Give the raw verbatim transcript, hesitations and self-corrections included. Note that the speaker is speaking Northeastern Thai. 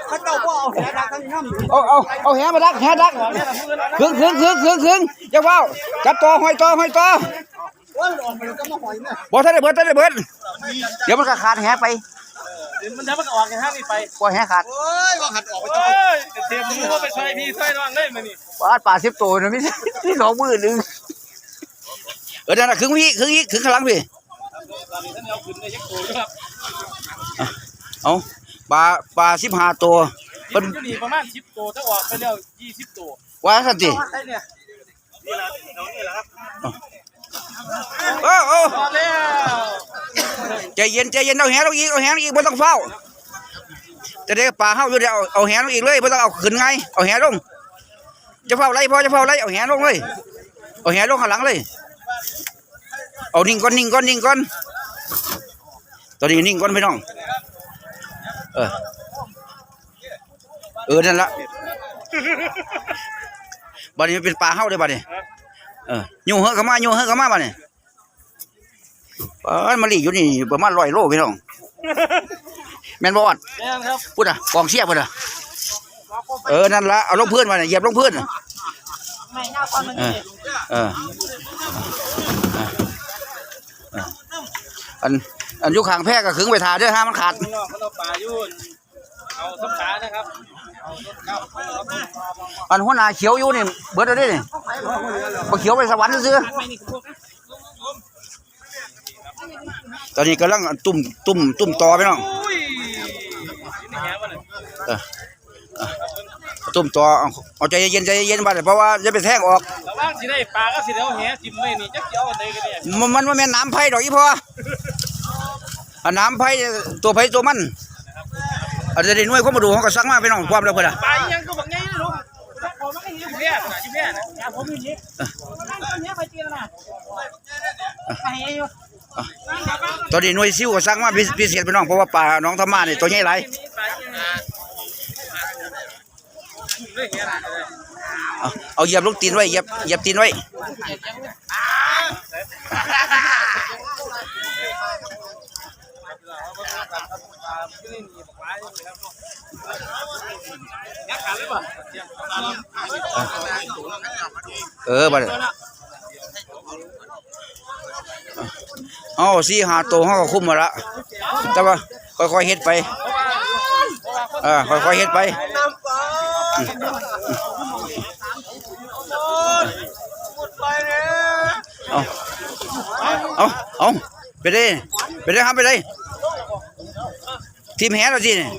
เขาเจ้าบ่เอาแหดักทั้งน้ำ เอาเอาเอาแหมาดัก แหดัก ขึงขึงขึงขึงขึง อย่าเว้า จับต่อ ห้อยต่อ ห้อยต่อ ว่ามันออกไปแล้วก็มาหอยเนี่ย บ่ทันได้เบิด ทันได้เบิด เดี๋ยวมันก็ขาดแหไป มันจะมันออกกันทางนี้ไป ปล่อยแหขาด โอ้ยว่าหัดออกไป โอ้ยเตรียมมือไปช่วยพี่ช่วยน้องเลยมานี่ ปาดปลาสิบตัวนะ มี มีสองมือหนึ่ง เออ นั่นน่ะ ขึงอีก ขึงอีก ขึงข้างหลังพี่ ตอนนี้ท่านเอาขึ้นได้ยักษ์โตด้วยครับ เอา ปลา ปลาสิบห้าตัว เพิ่น อยู่นี่ประมาณสิบตัว ถ้าออกไปแล้วยี่สิบตัว ว่าซั่นติ ใช่เนี่ย นี่แหละ เอานี่แหละครับ เออ เออ ออกแล้ว ใจเย็น ใจเย็น เอาแหลงอีก เอาแหลงอีก บ่ต้องฟ้าว จะได้ปลาเฮาอยู่เดียว เอา เอาแหลงอีกเลย บ่ต้องเอาขึ้นไง เอาแหลง จะเฝ้าไล่พ่อ จะเฝ้าไล่ เอาแหลงเลย เอาแหลงข้างหลังเลย เอานิ่งก่อน นิ่งก่อน นิ่งก่อน ตอนนี้นิ่งก่อนพี่น้อง เออ เออ นั่นละ บัดนี้มันเป็นปลาเฮาเลยบัดนี้ เออ โยงเฮอะเข้ามา โยงเฮอะเข้ามาบัดนี้ ปลามาลีอยู่นี่ประมาณร้อยโลพี่น้อง แม่นบ่ออด แม่นครับ พุ้นน่ะ กองเชียร์พุ้นน่ะ เออ นั่นละ เอาลงพื้นมาเนี่ย เหยียบลงพื้นน่ะ ไม่น่าความมัน เออ เออ เออ อัน อันอยู่ข้างแพก็ขึงไปถ่าเด้อ ห้ามมันขาด ข้างนอกมันเอาปลาอยู่ เอาสัปดาห์นะครับ เอาครับ อันหัวหน้าเขียวอยู่นี่ เบิดแล้วเด้นี่ บ่เขียวไปสวรรค์ซื่อ ตอนนี้กำลังตุ่ม ตุ่ม ตุ่มต่อพี่น้อง อุ้ย เออ เออ ตุ่มต่อ เอา เอาใจเย็น ใจเย็นบัดนี้ เพราะว่าอย่าไปแทงออก ระวังสิได้ปลาก็สิได้เอาแหจิ้มไว้นี่ จักสิเอาอันใดกันเนี่ย มัน มันบ่แม่นน้ำไผ่ดอกอีพ่อ อันน้ำไผ่ตัวไผ่ตัวมัน อันนี้หน่วยความรู้เขาก็สั่งมาพี่น้อง ความแล้วเพิ่นน่ะ ปลาอีหยังก็บักใหญ่เลยลูก ผมไม่เห็น อยู่แพร่น่ะ อยู่แพร่น่ะ ผมอยู่นี่ ตอนนี้หน่วยซิลก็สั่งมาพิ พิเศษพี่น้อง เพราะว่าปลาหนองธรรมานี่ตัวใหญ่หลาย เอา เอาเหยียบลูกตีนไว้ เหยียบ เหยียบตีนไว้ เออ บัดนี้ เอาสี่ห้าตัวเขาก็คุ้มมาละ แต่ว่าค่อยๆเฮ็ดไป เออ ค่อยๆเฮ็ดไป เอา เอา เอา ไปเลย ไปเลยครับ ไปเลย ทีมแหเราสิเนี่ย